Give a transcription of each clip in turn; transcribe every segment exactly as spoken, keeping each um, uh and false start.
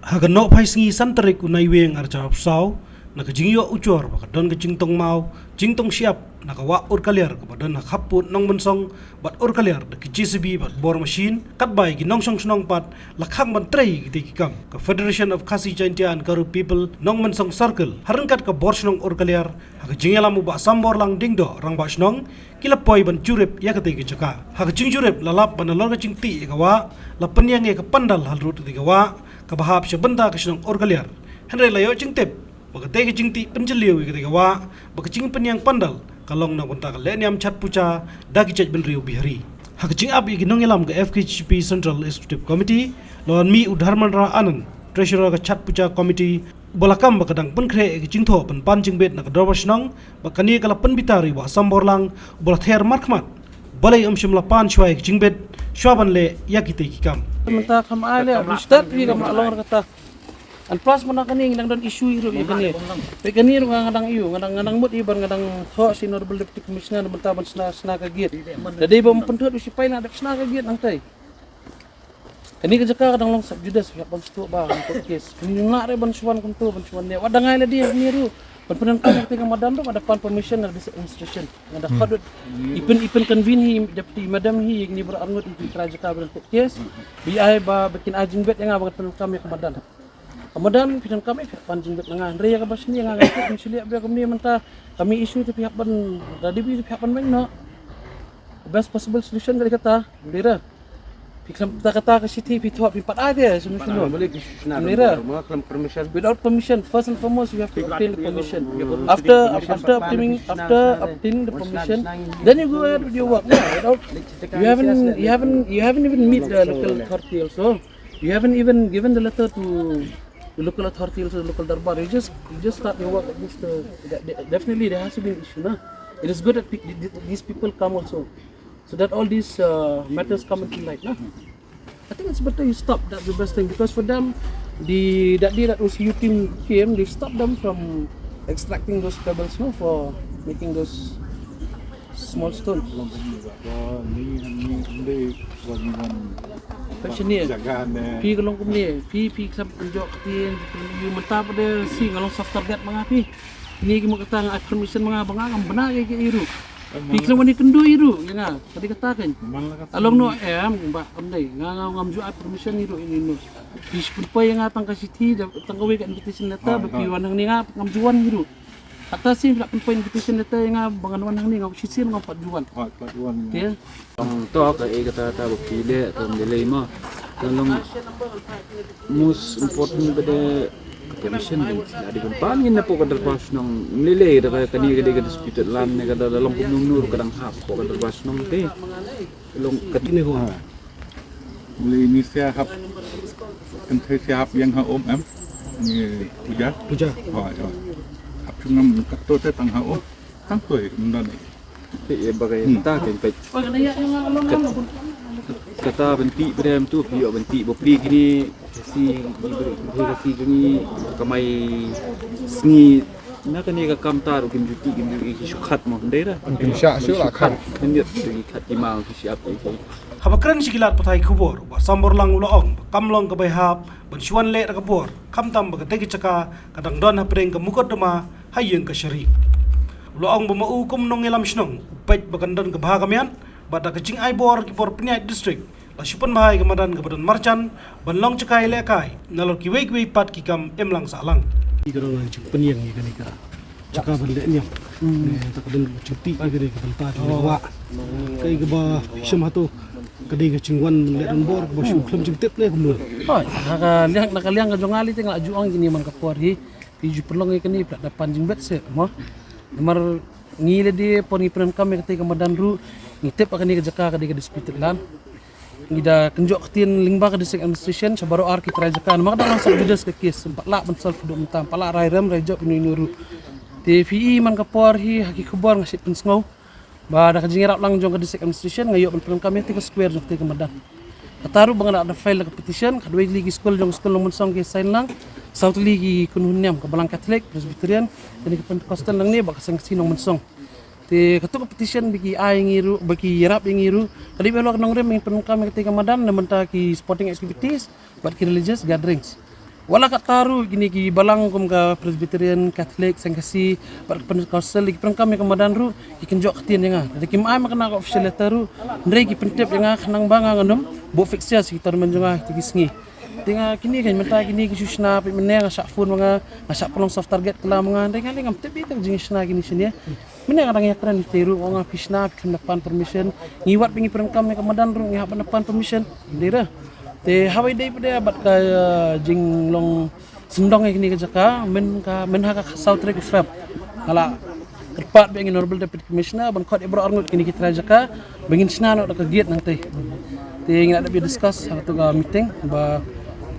Ha ka nohphai sngi san tarik u Naiwieng arphew saw, na ka jingïoh ujor ba ka don ka jingtong maw, jingtong shyiap na ka wah Urkaliar kaba don ha khappud Nongmynsong bad Urkaliar da ki J C B bad bor machine, katba ïa ki nongshong shnong pat la khang ban trei ïa kitei ki kam. Ka Federation of Khasi Jaintia and Garo People Nongmynsong Circle, ha ryngkat ka bor shnong Urkaliar, ha ka jingïalam u Bah Samborlang Diengdoh, Rangbah Shnong, ki la poi ban jurip ïa katei ka jaka. Ha ka jingjurip la lap ba nalor ka jingtih ïa ka wah, la pynïeng ïa ka pandal halrud katei ka wah, kaba hap sha bynta ka shnong Urkaliar. Hynrei la ïoh jingtip ba katei ka jingtih pynjylliew ïa katei ka wah, ba ka jingpynïeng pandal ka long na ka bynta ka lehniam Chhath Puja da ki jaitbynriew Bihari. Ha ka jingap ïa ki nongïalam ka F K J P Central Executive Committee, la wan mih u Dharmendra Anand, Treasurer ka Chhath Puja Committee, uba la kam ba ka dang pynkhreh ïa ka jingthoh pynpan jingbit na ka dorbar shnong, bad kane ka la pynbitar ïa u Bah Samborlang, uba la ther markhmat. Balei ym shym la pan shuwa ïa ka jingbit shuwa ban leh ïa kitei ki kam. Mynta kam ai leh, u stad phi kam long kata. And plus mynta kane ngi dang don issue ruh ïa kane. Peit kane ruh nga dang ïoh, nga dang, nga dang mut ïa ban, nga dang thoh sha Honorable Deputy Commissioner mynta ban shna, shna ka gate. Da dei ba ym pynthut u sipai na dep shna ka gate nangtai. Kane ka jaka ka dang long sub judice, phi hap ban sngewthuh ba court case. Phi nym lah re ban shu wan kumto, ban shu wan ne. Wat da ngai lade hangne ruh. Ban pyndonkam ïa katei ka madan ruh, wat da pan permission na district administration. Nga da khot ruh. I pyn, i pyn convene hi, deputy madam hi, ïa kine baroh arngut, i pyn trai jaka ba don court case. Ba ai ba, ba kin ai jingbit ïa nga ba ngan pyndonkam ïa ka madan. Ka madan phi donkam, eh, phi hap pan jingbit na nga. Hynrei ïa kaba shane nga, nga pyn shu leh bha kumne mynta. Ka mih issue te phi hap ban, da dei phi, phi hap ban beiñ noh. Best possible solution ka dei kata, ym dei re. Phi khlem, kata, kata ka shithi phi thoh, phi pat ai te solution noh. Ym dei re. Without permission, first and foremost you have to obtain the permission. After, after obtaining, after obtaining the permission, then you go ahead with your work. No, without, you haven't, you haven't, you haven't even meet the local authority also. You haven't even given the letter to the local authority also, the local darbar. You just, you just start your work like this. To, de-, de-, definitely there has to be an issue, na? It is good that pe-, th-, th-, these people come also, so that all these, uh, matters come into light, na? I think it's better you stop. That's the best thing, because for them, the, that day that O C U team came, they stopped them from extracting those pebbles, no, for making those small stone. Peit shane, phi ka long kumne, phi, phi khlem pynjot ktien, phi khlem ïoh mynta pat de shi nga long soft target ma nga phi. Kine ki mut kata nga ai permission ma nga ba nga ngam bna ïa ki ruh. Phi khlem wan ïakynduh ruh ïa nga, ka dei kata kein. Along noh em, ba kam dei, nga, nga ngam ju ai permission ruh ïa ino. Phi shu pynpoi ïa nga tang ka shithi, tang kawei ka invitation letter, ba phi wan hangne nga ngam ju wan ruh. Kata shi phi la pynpoi invitation letter ïa nga ba ngan wan hangne, nga shisien ngam pat ju wan. Te. Tang to kaei kata kata ba phi leh, to ym lei lei mo. Ka long most important ba dei ka permission, da dei ban pan ngin na pdeng ka dorbar shnong. Ym lei lei da ka, kane ka dei ka disputed land ne, ka da long kumno kumno ka dang hap pdeng ka dorbar shnong te. Ka long ka tine ho. Ym lei, ini sia hap, kynthei sia hap ïeng ha um em. Ini puja. Puja. Hoi, hoi. Hap shu ngam katto te tang ha um. Tang toi ym don. Peit ïa ba ka ïa kata kein, peit. Kat-, kata ban tih brem tu, phi ïoh ban tih bapli kine, Khasi, Khasi jong ngi, kamai sngi. Na kane ka kam ta ruh kim ju tih, kim ju, ki shu khat mo, ym dei re? Kim shah shuh la khat. Khyndiat ki khat ki maw, ki shyiap ki. Haba kren sha ki lad pathai khubor, u Bah Samborlang u la ong ba kam long kaba ïahap ban shu wan leh da ka bor, khamtam ba katei ka jaka ka dang don hapdeng ka mukotduma ha ïing kashari. U la ong ba ma u kum nongïalam shnong u peit ba kan don ka bha ka miat, bad da ka jingai bor ki bor pynïaid district, la shu pynbha ïa ka madan kaba don marjan ban long jaka ïalehkai nalor kiwei kiwei pat ki kam imlang sahlang. Ki ka don jingpynïeng ïa kane ka jaka ban leh niam. Ne, ta ka don jingtih ïa kane ka bynta jong ka wah. Kaei kaba shem hato ka dei ka jingwan leh donbor kaba shu khlem jingtip ne kumno? Hoi, na ka liang, na ka liang ka jong nga lei te nga la ju ong kine man ka por hi. Phi ju pynlong ïa kane phi la da pan jingbit seh mo. Namar ngi lade por ngi pyndonkam ïa katei ka madan ruh ngi tip ba kane ka jaka ka dei ka disputed land. Ngi da kynjoh ktien lyngba ka district administration sha baroh ar ki trai jaka, namar ka dang long sub judice ka case, ym pat lah ban solve haduh mynta, ym pat lah rai rem rai jop ino ino ruh. Te phi i man ka por hi ha ki khubor nga shait pynsngew ba da ka jingïarap lang jong ka district administration nga ïoh ban pyndonkam ïa katei ka square jong katei ka madan. Kata ruh ba nga da file da ka petition, khatwei tylli ki skul jong ka skul Nongmynsong ki sign lang, saw tylli ki kynhun niam, ka Balang Catholic, Presbyterian, kane ka Pentecostal nangne bad ka Seng Khasi Nongmynsong. Te katto ka petition ba ki ai ïa ngi ruh, ba ki ïarap ïa ngi ruh, ka dei ba halor ka nongrim ngin pyndonkam ïa katei ka madan na bynta ki sporting activities bad ki religious gatherings. Wat la katta ruh kine ki balang kum ka Presbyterian, Catholic, Seng Khasi bad ka Pentecostal, ki pyndonkam ïa ka madan ruh ki kynjoh ktien ïa nga. Lada kim ai ma nga ka official letter ruh, hynrei ki pyntip ïa nga khnang ba nga ngan ym buh fixture sha ki tournament jong nga ha kito ki sngi. Te nga kine ka mynta kine ki shu shna, peit mynne nga shah phone ma nga, nga shah pynlong soft target kylla ma nga, hynrei nga leh ngam tip ïa ka jingshna kine shane. Mynne nga dang ïakren te ruh, nga, phi shna, phi khlem da pan permission. Ngi wat ba ngi pyndonkam ïa ka madan ruh ngi hap ban da pan permission. Dei re. Te haba ïadei pat de bad ka, eh, jinglong sngewdon ïa kane ka jaka, myn ka, myn ha ka saw tarik u Feb, nga la kyrpad biang ïa u Honorable Deputy Commissioner ban khot ïa baroh arngut kine ki trai jaka ba ngin shna noh da ka gate nangtei. Te ngi la dep ïa discuss ha kato ka meeting ba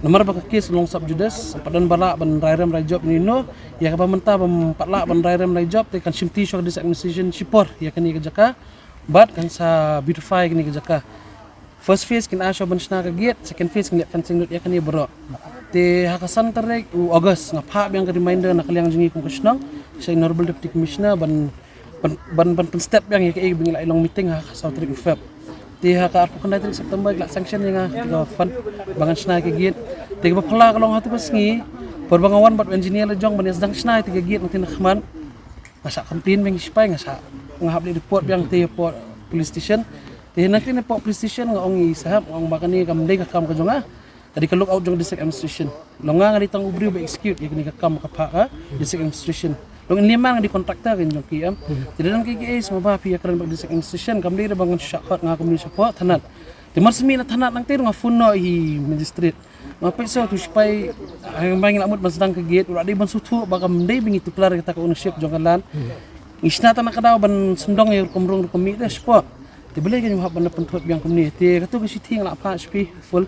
namar ba ka case long sub judice, pat don ba lah ban rai rem rai jop ïa ino, ïa kaba mynta bym pat lah ban rai rem rai jop, te kan shimti shuwa ka District Administration shipor ïa kane ka jaka bad kan sa beautify kane ka jaka. First phase kin ai shuwa ban shna ka gate, second phase kin leh fencing lut ïa kane baroh. Te ha ka san tarik u August nga phah biang ka reminder na ka liang jong ngi kum ka shnong sha Honorable Deputy Commissioner ban, ban, ban, ban pynstep biang ïa kaei ba ngi la ïa long meeting ha ka saw tarik u Feb. Te ha ka arphew khyndai tarik September ki la sanction ïa nga ka fund ba ngan shna ïa ka gate. Te kaba phylla ka long ha kato ka sngi, por ba nga wan bad u engineer la jong ban ïa sdang shna ïa ka gate nangtei na khmat, nga shah complain biang ïa ki sipai, nga shah, nga hap leit report biang te hapoh police station. Te nangtei na hapoh police station nga ong ïa i sahep, nga ong ba kane kam dei ka kam ka jong nga. Ka dei ka lookout jong District Administration. Long nga nga dei tang u briew ba execute ïa kane ka kam ka phah ka District Administration. Long in liman nga dei contractor ka jong ki, em. Te dang ki ki, eh, sngewbha phi ïakren bad District Administration, kam dei ba ngan shu shah khot nga kumne shapoh thanat. Te mar shu mih na thanat nangtei ruh nga phone noh ïa i magistrate. Nga peit shuh uto u sipai, eh, ba ngi la mut ban sdang ka gate, u la dei ban sngewthuh ba kam dei ba ngi tuklar ïa kata ka ownership jong ka land. Ngi shna tang na ka daw ban sngewdon ïa rukom rung rukom mih de shapoh. Te balei kan ym hap ban da pynthut biang kumne. Te kato ka shithi nga la phah sha phi full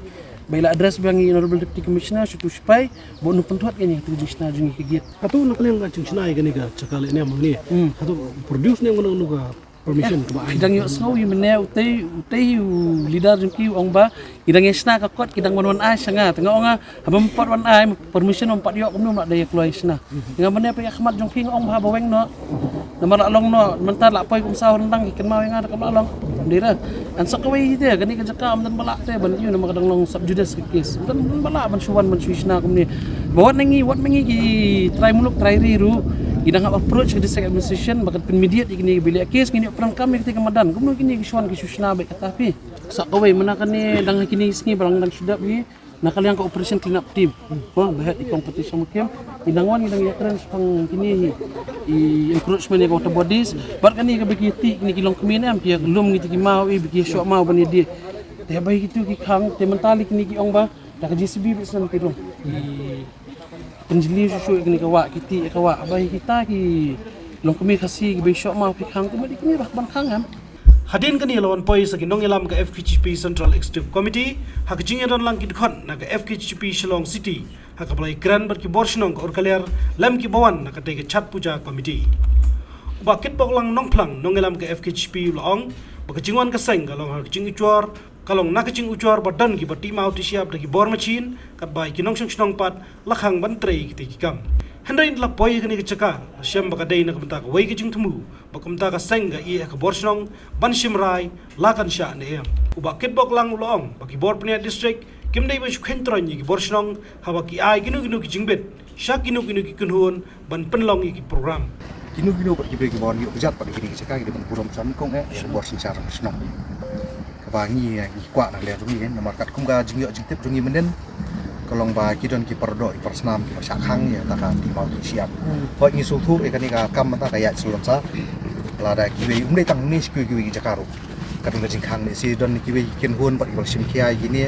ba i la address biang ïa i Honorable Deputy Commissioner sha uto u sipai ba un pynthut ïa kane kato ka jingshna jong ngi ka gate. Hato na ka liang ka jingshna ïa kane ka jaka leh ne em hangne, hato produce ne em kano kano ka permission kaba ai? Ki dang ïohsngew ïa mynne utei, utei u leader jong ki u ong ba ki dang ïa shna ka kot, ki dang wan wan ai sha nga. Te nga ong nga, haba ym pat wan ai permission, ym pat ïoh, kumno ym lah dei ïa kloi shna. Nga mynne pat ïa khmat jong phi nga ong ba haba weng noh, namar la long noh mynta, la poi kum saw ryndang ki kynmaw ïa nga da kaba la long. Dei re. Ngan sa kawei hi te, kane ka jaka ym don ba lah te ban ïoh namar ka dang long sub judice ka case. Ym don ba lah ban shu wan ban shu shna kumne. Ba wat na ngi, wat ma ngi ki trai muluk trai ri ruh, ngi dang hap approach ka District Administration ba kan pynmediate ïa kine kiba leh case, ngin ïoh pyndonkam ïa kata ka madan. Kumno kine ki shu wan ki shu shna beit kata phi. Sa kawei mynta kane dang ha kine ki sngi ba dang, dang shu dep hi na ka liang ka operation clean up team. Ko ba heh i kong Patricia Mukim, i nang wan i nang ïakren shaphang kine hi, i encroachment ïa ka water bodies. Bad kane kaba ki tih kine ki longkmie ne em, ki ïa lum kine ki maw, i ba ki ïa shoh maw ban ïa die. Te ba hi kitu ki khang, te mynta lei kine ki ong ba da ka J C B beit shen ki rung. I pynjli shuh shuh ïa kane ka wah, ki tih ïa ka wah. Ba hi kita ki longkmie Khasi kiba ïa shoh maw ki khang, te ma dei kine ba ban khang em. Hadien kane la wan poi sa ki nongïalam ka F K G P Central Executive Committee ha ka jingïadon lang ki dkhot na ka F K G P Shillong City ha kaba la ïakren bad ki bor shnong ka Urkaliar lem kiba wan na katei ka Chhath Puja Committee. U Bah Kitboklang Nongphlang, nongïalam ka F K G P, u la ong ba ka jingwan ka seng ka long ha ka jingujor, ka long na ka jingujor ba don kiba tih maw tih shyiap da ki bor machine, katba ïa ki nongshong shnong pat la khang ban trei ïa kitei ki kam. Hynrei ynda la poi ha kane ka jaka la shem ba ka dei na ka bynta kawei ka jingthmu, ba kumta ka seng ka ïeh ha ka bor shnong ban shim rai, la kan shah ne em. U Bah Kitboklang u la ong ba ki bor pynïaid district kim dei ban shu kheiñ troiñ ïa ki bor shnong haba ki ai kino kino ki jingbit sha kino kino ki kynhun ban pynlong ïa ki program. Kino kino pat kiba, kiba wan ïoh kjat pat ïa kine ki jaka ki dei ban burom sha nyngkong eh ïa ka bor synshar shnong. Kaba ngi, ngi kwah na ka liang jong ngi, namar katkum ka jingïoh jingtip jong ngi mynnin, ka long ba ki don ki paradoh, ki parasnam kiba shah khang ïa kata ka tih maw tih shyiap. Hooid, ngi sngewthuh ïa kane ka kam mynta ka ïaid slon sa. Lada kiwei, ym dei tang ne shi kiwei kiwei ki jaka ruh ka don ka jingkhang ne shi, don kiwei ki kynhun pat kiba la shim khia ïa kine.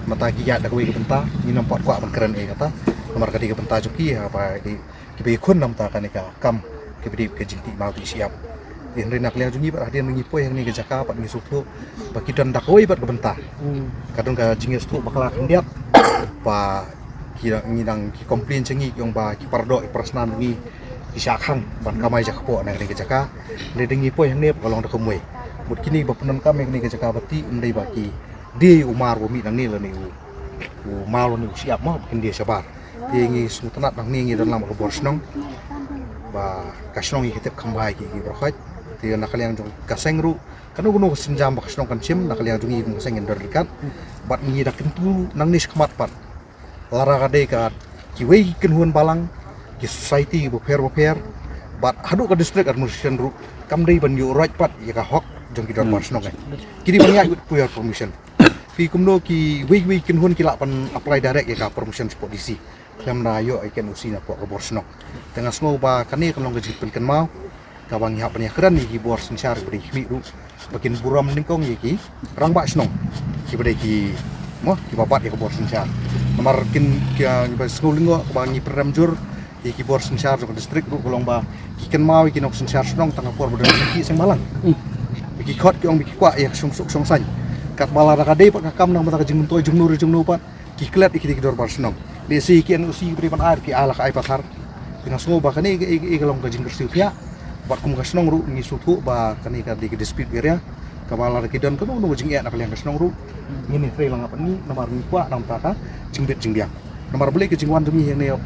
Mynta ki ïaid da kawei ka bynta, ngim pat kwah ban kren ïa kata. Namar ka dei ka bynta jong ki, ha ba dei kiba ïakhun na ka bynta kane ka kam kaba dei ka jingtih maw tih shyiap. Hynrei na ka liang jong ngi pat hadien ngi poi hangne ka jaka pat ngi sngewthuh ba ki don da kawei pat ka bynta. Ka don ka jingïasngewthuh bakla khyndiat ba ki dang, ngi dang ki complain sha ngi ki ong ba ki paradoh ki parasnam ngi ki shah khang ban kamai jakpoh na kane ka jaka. Hynrei da ngi poi hangne pat ka long da kumwei. Mut kine ba pyndonkam ïa kane ka jaka ba tih, ym dei ba ki die u mar ba mih nangne lane u, u mar lane u shyiap mo ba kin die shabar. Te ngi sngewtynnat nangne ngi don lang bad ka bor shnong ba ka shnong ïa ka tip kham bha ïa ki, ki baroh khoit. Te na ka liang jong ka seng ruh kano kano ka sienjam ba ka shnong kan shim, na ka liang jong ngi kum ka seng ngin don ryngkat. Bad ngi da kyntu nangne shakhmat pat, lada ka dei ka Kiwei ki kynhun balang, ki society bapher bapher, bad haduh ka district administration ruh kam dei ban ïoh roit pat ïa ka hok jong ki dorbar shnong eh. Ki dei ban ïa wit puiar permission. Phi kumno kiwei kiwei ki kynhun ki lah ban apply direct ïa ka permission shapoh D C khlem da ïoh ïa ka N O C na poh ka bor shnong. Te nga sngew ba kane kan long ka jingpynkynmaw kaba ngi hap ban ïakren ïa ki bor synshar kiba dei khmih ruh ba kin burom nyngkong ïa ki rangbah shnong kiba dei ki, mo, kiba bat ïa ka bor synshar. Namar kin, ki, kiba sngew lyngngoh kaba ngi pynrem jur ïa ki bor synshar jong ka district ruh ka long ba ki kynmaw ïa ki nongsynshar shnong tang ka por ba don ki seng balang. Ba ki khot ki ong ba ki kwah ïa ka shongsuk shongsaiñ. Katba lada ka dei pat ka kam nang ba ka jingmyntoi jongno re jongno pat, ki klet ïa ki dei ki dorbar shnong. Lehse ki N O C ba dei ban ai ki ai la ka ai pathar. Te nga sngew ba kane ka, ka, ka long ka jingkyrsiew thiah. Bad kum ka shnong ruh ngi sngewthuh ba kane ka dei ka dispute area. Kaba lada ki don kano kano ka jingeh na ka liang ka shnong ruh, ngin ïatrei lang ha ngi namar ngi kwah na ka bynta ka jingbit jingbiang. Namar balei ka jingwan jong ngi hangne, eh,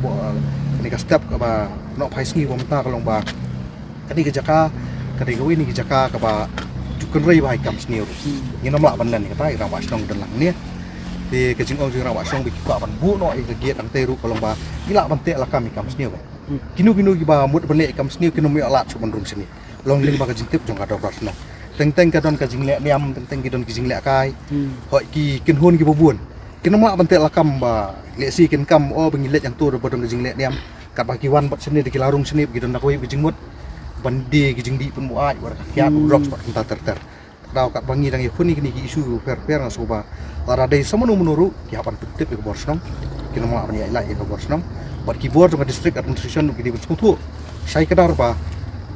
kane ka step kaba noh phai sngi ba mynta ka long ba kane ka jaka ka dei kawei na ki jaka kaba ju kynrei bha ïa ki kam sniew. Ngin ym lah ban len ïa kata, ïa ki rangbah shnong don lang hangne. Te ka jingong jong ki rangbah shnong ba ki kwah ban buh noh ïa ka gate hangtei ruh ka long ba ngi lah ban teh lakam ïa ki kam sniew. Kino kino kiba mut ban leh ïa ki kam sniew kin ym ïoh lad shuh ban rung shane. Long lyngba ka jingtip jong ka dorbar shnong. Teng teng ka don ka jingleh niam, teng teng ki don ki jingleh kai. Hooid ki kynhun kiba bun kin ym lah ban teh lakam ba lehse kin kam, oh, ba ngi leit hangto ba don ka jingleh niam. Katba ki wan bad shane da ki la rung shane ba ki don da kawei ka jingmut ban die ki jingdih pynbuaid, wat ka kiad, drugs bad kumta ter ter. Te ka daw katba ngi dang ïakhun ïa kine ki issue bapher bapher nga sngew ba lada dei sa mano mano ruh ki hap ban pyntip ïa ka bor shnong. Kin ym lah ban ïaid lait ïa ka bor shnong. Bad ki bor jong ka district administration ruh ki dei ban sngewthuh shai kdar ba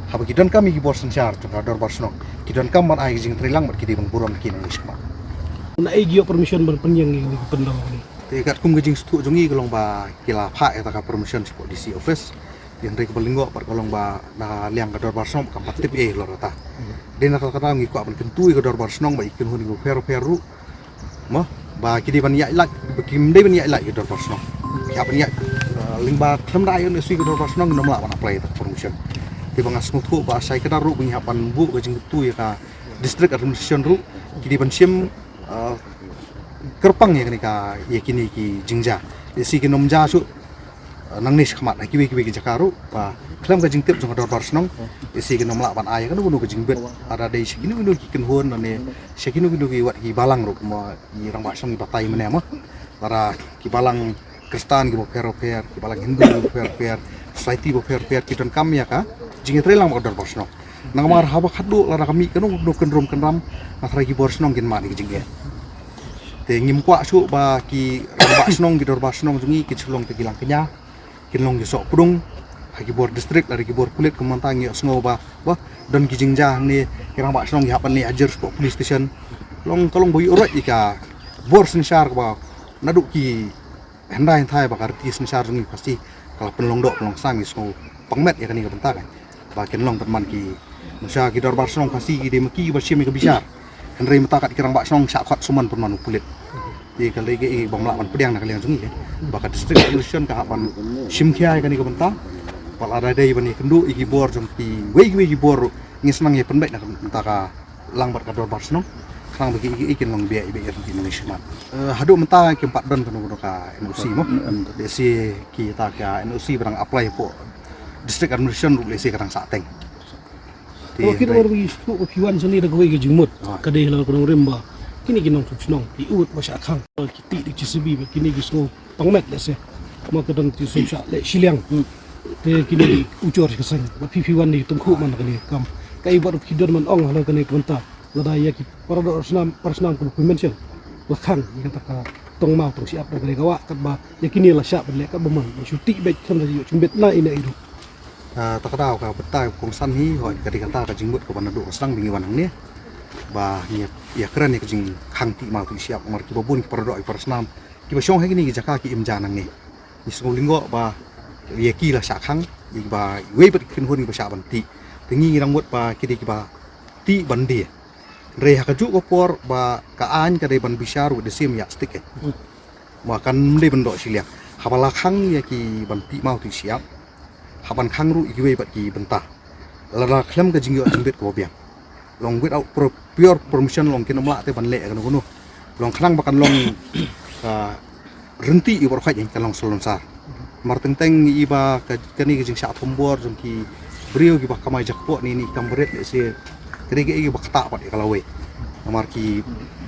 haba ki donkam ïa ki bor synshar jong ka dorbar shnong, ki donkam ban ai ka jingtreilang bad ki dei ban burom ïa ki nangne shakhmat. Na ei ki ïoh permission ban pynïeng ïa kine ki pandal kine? Te katkum ka jingsngewthuh jong ngi ka long ba ki la phah ïa kata ka permission shapoh D C office. Te hynrei kaba lyngngoh pat ka long ba na liang ka dorbar shnong kam pat tip ei halor kata. Dei na kata ka daw ngi kwah ban kyntu ïa ka dorbar shnong bad ïa ki kynhun kiba pher pher ruh, mo, ba ki dei ban ïaid lait, ba kim dei ban ïaid lait ïa ka dorbar shnong. Ki hap ban ïaid, eh, lyngba khlem da ai N O C ïa ka dorbar shnong ngin ym lah ban apply ïa ka permission. Te ba nga sngewthuh ba shai kdar ruh ba ngi hap ban buh ka jingkyntu ïa ka district administration ruh, ki dei ban shim, eh, kyrpang ïa kane ka, ïa kine ki jingjia. Lehse kin ym jia shuh, eh, nangne shakhmat ha kiwei kiwei ki jaka ruh ba khlem ka jingtip jong ka dorbar shnong, lehse kin ym lah ban ai kano kano ka jingbit, lada dei sha kino kino ki kynhun lane sha kino kino ki, wat ki balang ruh, mo, ki rangbah shnong kiba batai mynne, mo. Lada ki balang Khristan kiba pher pher, ki balang Hindu kiba pher pher, society ba pher pher ki donkam ïa ka jingïatreilang bad ka dorbar shnong. Namar haba khatduh lada ka mih kano kano ka kynrum kynram, nga tharai ki bor shnong kin mad ïa ka jingeh. Te ngim kwah shuh ba ki rangbah shnong, ki dorbar shnong jong ngi kin shu long tang ki langkñia, kin long ki sohpdung ha ki bor district lane ki bor pulit. Kumta ngi ïohsngew ba, ba don ki jingjia hangne, ki rangbah shnong ki hap ban leit hajar shapoh police station. Long, ka long ba ïoh roit ïa ka bor synshar kaba naduh ki hyndai hynthai ba ka riti synshar jong ngi Khasi ka la pynlong doh pynlong sam. Ngi sngew pang met ïa kane ka bynta, kan, ba kin long pynban ki, mynta ki dorbar shnong Khasi ki dei ma ki ba shim ïa ka bishar. Hynrei mynta kat ki rangbah shnong shah khot suman pynban u pulit. Te ka lei ka, eh, ba ym lah ban pdiang na ka liang jong ngi, eh, ba ka district administration ka hap ban shim khia ïa kane ka bynta. Ba lada dei ban ïakynduh ïa ki bor jong kiwei kiwei ki bor ruh, ngin sa nang ïa pynbeit na ka bynta ka lang bad ka dorbar shnong, khnang ba ki, ki, ki kin long biang, biang ïa ki nongshimkhia. Eh, haduh mynta kim pat don kano kano ka N O C, mo. Lehse kita ka N O C ba dang apply hapoh district administration ruh lehse ka dang sahteng. Te, oh, kit hynrei, ba ngi sngewthuh ba phi wan shane da kawei ka jingmut. Ah. Ka dei halor ka nongrim ba kine ki nongshong shnong ki ud ba shah khang, ki tih da ka J C B, ba kine ki sngew pang met lehse. Ma ka dang ki sngew shah leh shiliang. Hmm. Te kine ki ujor ka seng, ba phi, phi wan da ki tyngkhuh man kane ka kam. Kaei ba ruh phi don ban ong halor kane ka bynta? Lada ïa ki para doh para snam, para snam kum phi mention, la khang ïa kata ka tong maw tong shyiap da kane ka wah, katba ïa kine la shah ban leh katba mon, shu tih beit khlem da ïoh jingbit na ei na ei ruh. Ah, ta ka daw ka bynta kongsan hi, hooid, ka dei kata ka jingmut kaba naduh ka sdang ba ngi wan hangne, ba ngi ïakren ïa ka jingkhang tih maw tih shyiap, namar kiba bun ki para doh, ki para snam kiba shong ha kine ki jaka ki im ja nangne. Ngi sngew lyngngoh ba ïa ki la shah khang, ïa kiba, iwei pat ki kynhun kiba shah ban tih. Te ngi ngi dang mut ba ki dei kiba tih ban die. Hynrei ha kajuh ka por ba ka aiñ ka dei ban bishar with the same yardstick, eh. Hmm. Ma kan ym dei ban doh shiliang. Haba la khang ïa ki ban tih maw tih shyiap, hap ban khang ruh ïa kiwei pat ki bynta, lada khlem ka jingïoh jingbit kaba biang. Long without pro-, prior permission, long kin ym lah te ban leh kano kano. Long khnang ba kan long ka ryntih ïa u baroh khoit, kan long salonsar. Mar teng teng i ba ka kane ka jingshah thombor jong ki briew ki ba kamai jakpoh ni ni kam bret le se kane ka i ba kata pat i ka lawei. Namar ki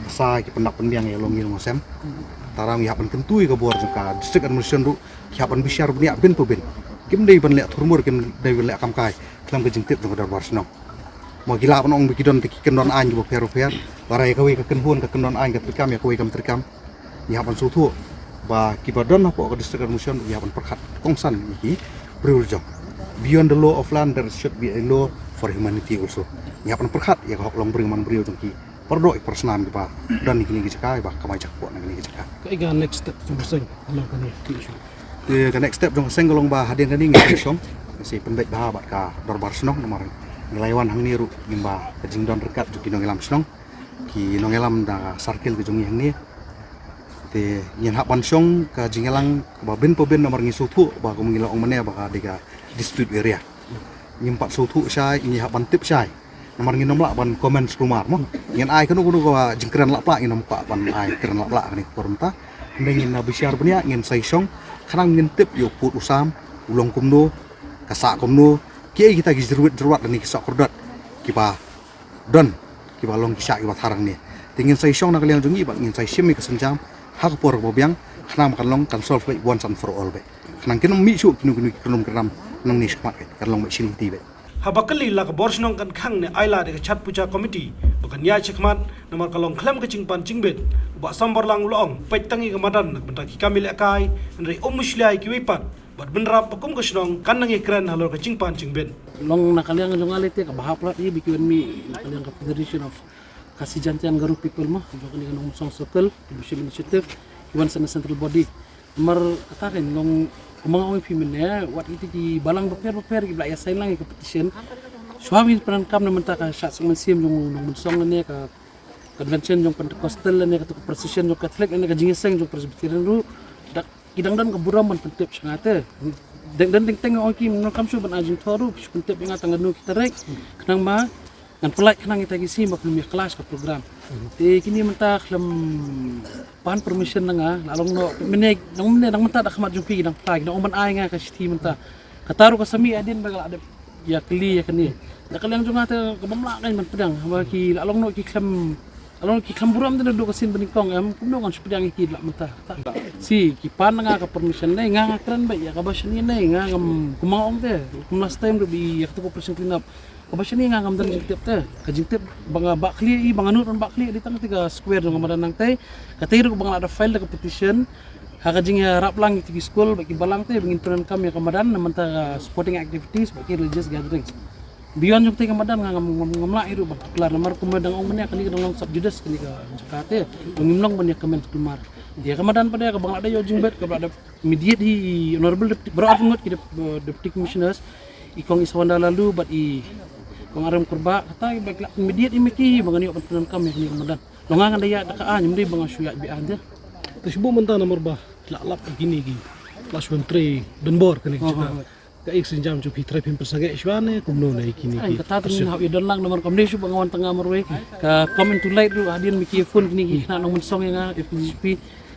sa ki pendak pendiang ya long i long sem. Tarang i hap ban kentui ka bor jong ka district administration ruh ki hap ban bishar bniah bin pa bin. Kim dei ban leh thurmur, kim dei ban leh kam kai khlem ka jingtip jong ka dorbar shnong. Mo ki lah ban ong ba ki don te ki kyndon aiñ ki ba pher ba pher. Ba rai kawei ka kynhun ka kyndon aiñ ka trikam ya kawei kam trikam. Ngi hap ban sngewthuh ba ki ba don hapoh ka district administration ki hap ban pyrkhat kongsan ïa ki briew jong. Beyond the law of land there should be a law for humanity also. Ngi hap ban pyrkhat ïa ka hok long briew man briew jong ki. Pardoh ïa ki para snam ki ba don ïa kine ki jaka, ba kamai jakpoh na kine ki jaka. Ka i ka next step jong ka seng halor kane ka issue. Te ka next step jong ka seng ka long ba hadien kane ngi sa shong, ngi sa pynbeit bha bad ka dorbar shnong namar ngi la wan hangne ruh ngim ba ka jingdon ryngkat jong ki nongïalam shnong, ki nongïalam da circle ka jong ngi hangne. Te ngin hap ban shong ka jingïalang ba bin pa bin namar ngi sngewthuh ba kum ngi la ong mynne ba ka dei ka dispute area. Ngim pat sngewthuh shai, ngi hap ban tip shai. Namar ngin ym lah ban comment skulmar mo. Ngin ai kano kano ka jingkren laplah ngin ym pat ban ai kren laplah kane ka por mynta. Hynrei ngin na bishar bniah ngin sa ïa shong khnang ngin tip ïa u pud u sam u long kumno, ka sah kumno, kiei kita ki jyrwit jyrwat lane ki sah kordot kiba don kiba long ki shah kiba tharang ne. Te ngin sa ïa shong na ka liang jong ngi bad ngin sa ïa shim ïa ka sienjam ha ka por ba biang khnang ba kan long kan solve beit once and for all beit. Khnang kin ym mih shuh kino kino ki kynrum kynram nangne shakhmat beit, kan long beit shilynti beit. Haba kylli la ka bor shnong kan khang ne ai lad ïa ka chat puja committee ba kan ïaid shakhmat namar ka long khlem ka jingpan jingbit. U Bah Samborlang u la ong peit tang ïa ka madan na ka bynta ki kam ïalehkai, hynrei um mushlia ïa kiwei pat. Bad bynrap ba kum ka shnong kan nang ïakren halor ka jingpan jingbit. Long na ka liang jong nga lei te ka bha palat hi ba ki wan mih na ka liang ka Federation of Khasi Jaintia and Garo People mo, jong kane ka Nongmynsong Circle Devolution Initiative, ki wan sa na central body. Namar kata ka long kumba nga ong ïa phi mynne, wat ïa ki balang bapher bapher ki ba la ïa sign lang ïa ka petition. Shuwa ba ngin pyndonkam na ka bynta ka shah suk mynsiem jong u Nongmynsong lane ka convention jong Pentecostal lane kata ka procession jong Catholic lane ka jingïaseng jong Presbyterian ruh. Da ki dang don ka burom ban pyntip sha nga te. Dang don teng teng ong ki, ngam kam shuh ban ai jingthoh ruh, shu pyntip ïa nga tang kano ki tarik. Khnang ba ngan pynlait khnang ïa kita ki sien ba khlem ïa clash ka program. Te kine mynta khlem pan permission na nga, la long noh mynne, nang mynne nang mynta da khmat jong phi ki dang phla, ki dang ong ban ai nga ka shithi mynta. Kata ruh ka sa mih hadien ba ka la dep ïa kylli ïa kane. Da ka liang jong nga te ka bym lah kein ban pdiang ba ki la long noh ki khlem, la long ki khlem burom te naduh ka sien ba nyngkong, em kumno ngan shu pdiang ïa ki la mynta. Si ki pan nga ka permission ne nga, nga kren beit ïa kaba shane ne nga, ngam, kumba ong te kum last time ruh ba ïa kata ka operation clean up. Kaba shane nga ngam don jingtip te. Ka jingtip ba nga bah khlieh, i ba nga nud ban bah khlieh dei tang te ka square jong ka madan nangtei. Katei ruh ba nga la da file da ka petition ha ka jingïarap lang ïa ki skul bad ki balang te ba ngin pyndonkam ïa ka madan na ka bynta ka sporting activities bad ki religious gatherings. Beyond jong te ka madan nga ngam, ngam, ngam lah hi ruh ban phylla namar kumba dang ong mynne kane ka dang long sub judice kane ka jaka te. Ngim long ban ïa comment skulmar. Ïa ka madan pat ïa kaba nga la da ïoh jingbit kaba la da mediate hi i Honorable Deputy, baroh arngut ki dep-, Deputy Commissioners, i Kong Isawanda Laloo bad i Kong Aram Kurbah, kata ki ba ki la mediate hi ma ki ba ngan ïoh ban pyndonkam ïa kane ka madan. Long nga ngan da ïaid da ka aiñ, ym dei ba nga shu ïaid beit aiñ te. Te shu bun mynta namar ba la lap ïa kine ki, la shu ban trei donbor kane ka jaka. Ka i ka sienjam jong phi, trei phim pynsangeh shuwa ne kumno na ïa kine ki. Ai, kata te ngin hap ïa don lang namar kam dei shuh ba nga wan tang nga marwei. Ka come into light ruh hadien ba ki phone kine ki khynnah Nongmynsong ïa nga, F K J G P.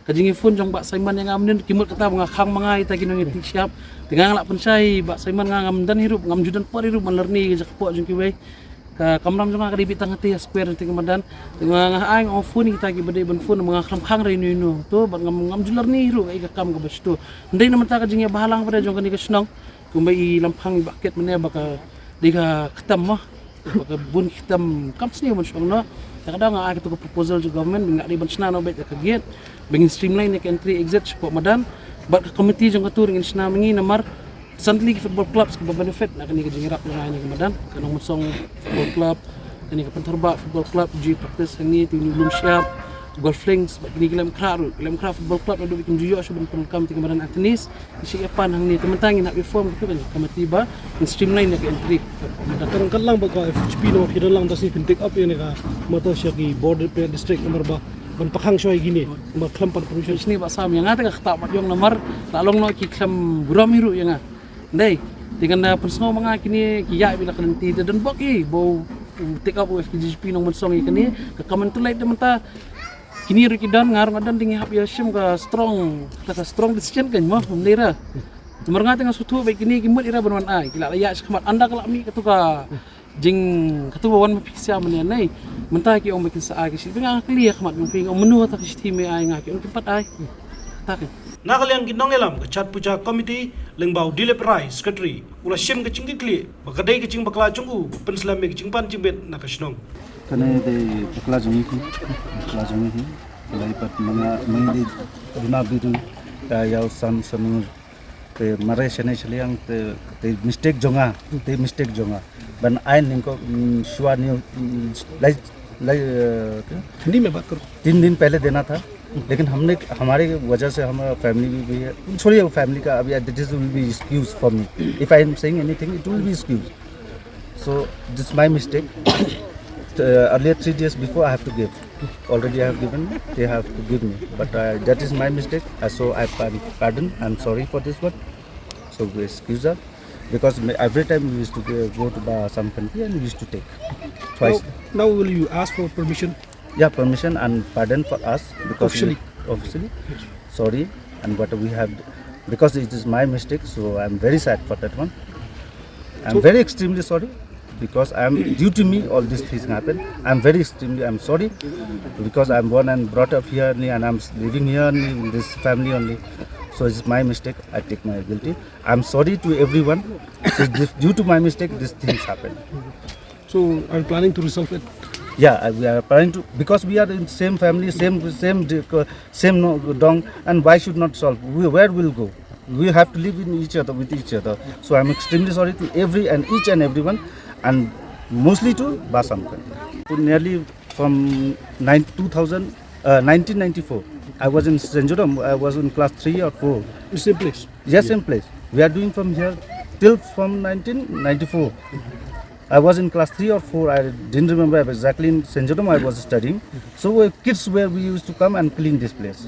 Ka jingïaphone jong Bah Simon ïa nga mynnin ki mut kata ba nga khang ma nga ïa kita ki nongïathik shyiap. Te nga nga la pynshai Bah Simon nga ngam don hi ruh, ngam ju don por hi ruh ban lehrain ïa ka jakhpoh jong kiwei. Ka kamram jong nga ka dei beit tang hangtei ha square hangtei ka madan. Te nga nga ai nga ong phone ïa kita kiba dei ban phone, ma nga khlem khang re ino ino to bad ngam, ngam ju lehrain hi ruh ïa ka kam kaba shto. Hynrei na mynta ka jingïabhalang ba dei jong kane ka shnong. Kumba i Lamphang i Bah Kit mynne ba ka dei ka ktem mo. Ba ka bun ki ktem kam sniew ban shong noh. Te ka daw nga ai kata ka proposal jong government ba nga dei ban shna noh beit ïa ka gate ba ngin streamline ïa ka entry exit shapoh madan. Bad ka committee jong ka tour ngin shna ma ngi namar san tylli ki football clubs kiba benefit na kane ka jingïarap jong nga ïa kane ka madan. Ka Nongmynsong Football Club, kane ka Pynthor Bah Football Club, ju practice hangne, te une u Lum Shyiap, Golf Links, bad kine ki Lem Khrah ruh. Ki Lem Khrah Football Club naduh ba kim ju ïoh shuh ban pyndonkam ïa ka madan Anthony's. Ki shu ïa pan hangne, te mynta ngin hap ïa form katu ka committee ba ngin streamline ïa ka entry. Tang katlang ba ka F H P namar phi don lang da sni phin take up ïa kane ka matter sha ki border pyn district namar ba ban pakhang shuwa ïa kine namar khlem pan permission. Sni ba sam ïa nga te ka ktah mat ïong namar la long noh ki khlem burom hi ruh ïa nga. Dei, te ngan da pynsngew ma nga kine ki ïaid beit la ka lynti te don bok hi ba u take up u F K J G P Nongmynsong ïa kane ka come into light te mynta. Kine ruh ki don, nga ruh nga don, te ngi hap ïa shim ka strong, kata ka strong decision kan mo, ym dei re. Namar nga te nga sngewthuh ba kine ki mut ira ban wan ai, ki la ïa shikmat ynda ka la mih katu ka jing katu ba wan ma pisa mane nei. Mynta ki ong ba kin sa ai ki shi, ba nga kylli ïa khmat jong phi, ong mynno ta ki shi me ai, nga ki ong kin pat ai. Ta ki. Na ka liang ki nongïalam ka Chhath Puja Committee, lyngba u Dilip Rai, Secretary, u la shim ka jingkitkhlieh ba ka dei ka jingbakla jong u ba pynslem ïa ka jingpan jingbit na ka shnong. Kane dei bakla jong ngi hi, bakla jong ngi hi. Lai pat ma nga, ma ngi dei duna bidu, ta ïaw san san te mare shane shiliang te, te mistake jong nga, te mistake jong nga. Ban ai nyngkong, mm, shuwa ni, mm, lai, lai, eh, क्या? हिंदी में बात करो। तीन दिन पहले देना था, लेकिन हमने, हमारे वजह से हमारा फैमिली भी, भी है। छोड़िए वो फैमिली का, अभी that is will be excuse for me। If I am saying anything, it will be excuse। So this is my mistake। Uh, earlier three days before I have to give। Already I have given, they have to give me। But uh, that is my mistake। Uh, so I pan- pardon। I'm sorry for this one। So we excuse her। Because may- every time we used to go, go to Ba Samkanti and we used to take twice। Now, now will you ask for permission? Yeah, permission and pardon for us because we- Officially? Officially। Sorry, and what we have, because it is my mistake, so I'm very sad for that one। I'm So- very extremely sorry because I'm due to me all these things happen। I'm very extremely, I'm sorry because I'm born and brought up here only and I'm living here only in this family only। So it's my mistake। I take my guilty। I'm sorry to everyone। So this, due to my mistake, these things happen। So are you planning to resolve it? Yeah, I- we are planning to, because we are in same family, same same di- uh, same no, dong, and why should not solve? We, where will go? We have to live in each other, with each other। So I'm extremely sorry to every and each and everyone, and mostly to Ba Samkanti। For nearly from nine, two thousand, uh, nineteen ninety-four, I was in Senjodam, I was in class three or four। The same place? Yes, same place। We are doing from here till from nineteen ninety-four। I was in class three or four, I didn't remember exactly, in Senjodam I was studying। So uh, kids were, we used to come and clean this place।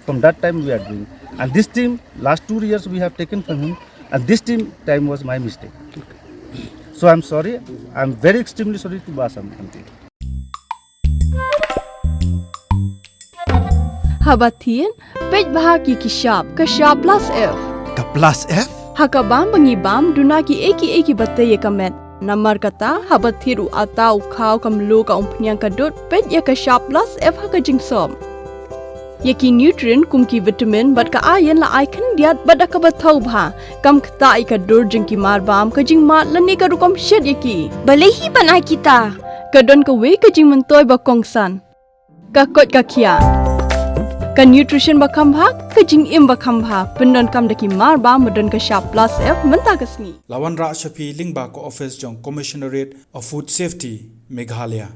From that time we are doing। And this team, last two years we have taken from him, and this team time was my mistake। So I'm sorry, I'm very extremely sorry to Ba Samkanti। Haba thied, peit bha ki ki shap, ka shap plus F. Ka plus F? Ha ka bam ba ngi bam, duna ki ei ki ei ki ba tei ïa ka met. Namar kata, haba thied u ata u khaw ka mluh ka umphniang ka dud, peit ïa ka shap plus F ha ka jingsop. Ïa ki nutrient kum ki vitamin bad ka iron la ai khyndiat bad da kaba thaw bha. Kam ktah ïa ka dur jong ki mar bam, ka jingmad lane ka rukom shet ïa ki. Balei hi ban ai kita? Ka don kawei ka jingmyntoi ba kongsan. Ka koit ka khiah. Ka nutrition ba kham bha, ka jingim ba kham bha. Pyndonkam da ki mar bam ba don ka shap plus F mynta ka sngi. La wanrah sha phi lyngba ka office jong Commissionerate of Food Safety, Meghalaya.